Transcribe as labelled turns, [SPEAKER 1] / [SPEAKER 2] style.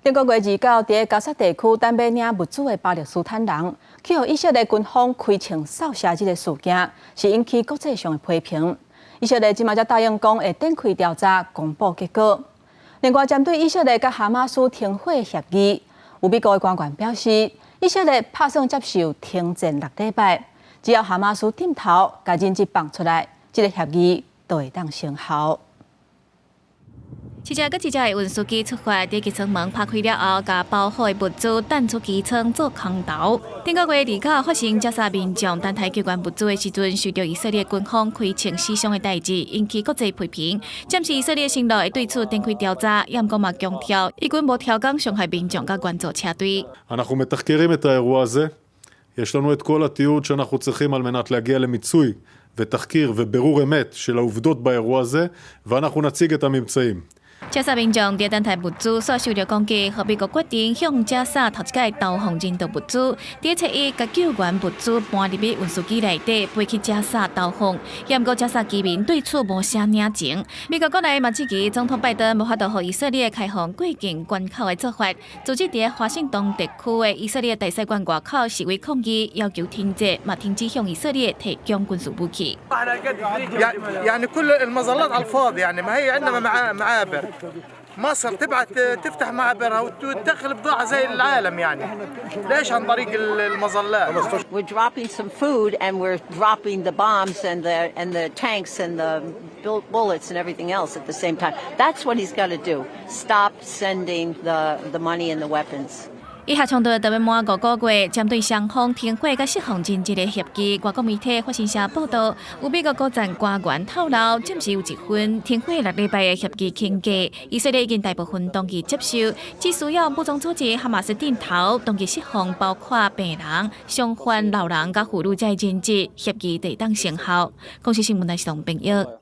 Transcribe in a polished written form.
[SPEAKER 1] 頂個月29，佇加薩地區等欲領物資的巴勒斯坦人，去予以色列軍方開槍掃射這个事件，是引起國際上的批評。以色列這馬才答應講會展開調查，公布結果。另外，針對以色列佮哈馬斯停火協議，有美國的官員表示，以色列拍算接受停戰6禮拜，只要哈馬斯點頭，共人質放出來，這个協議就會當生效。
[SPEAKER 2] 一隻閣一隻的運輸機出發，佇機艙門拍開了後，共包好的物資擲出機艙做空投。頂個月29發生加沙民眾等待救援物資的時陣，受到以色列軍方開槍死傷的代誌，引起國際批評。暫時以色列承諾會對此展開調查，也毋過嘛強調，以軍無刁工傷害民眾佮援助車隊。
[SPEAKER 3] אנחנו מתחקרים את האירוע הזה. יש לנו את כל התיעוד שאנחנו צריכים על מנת להגיע למיצוי ותחקיר ובירור אמת של העובדות באירוע הזה, ואנחנו נציג את הממצאים.
[SPEAKER 2] 加沙民眾佇等待物資，煞受著攻擊，予美國決定向加沙頭一擺投放人道物資。佇七日，共救援物資搬入去運輸機內底，飛去加沙投放。也毋過加沙居民對此無啥領情。美國國內嘛質疑總統拜登無法度予以色列開放過境關口的做法，組織佇華盛頓特區的以色列大使館外口示威抗議，要求停戰，嘛停止向以色列提供軍事武器。
[SPEAKER 4] يعني كل المظلات على الفاضي يعني ما هي عندنا معابر مصر تبعت تفتح معابرها وتدخل بضاعة زي العالم يعني ليش عن طريق المظلات؟
[SPEAKER 5] We're dropping some food and we're dropping the bombs and the tanks and the bullets and everything else at the same time. That's what he's got to do. Stop sending the money and the weapons.
[SPEAKER 2] 以哈衝突著欲滿5個月，針對雙方停火佮釋放人質的協議，外國媒體法新社報道，有美國高層官員透露，暫時有一份停火6禮拜的協議傾價，以色列已經大部分同意接受，只需要武裝組織哈馬斯點頭，同意釋放包括病人、傷患、老人佮婦女這人質，協議就會當生效。公視新聞台是董編譯。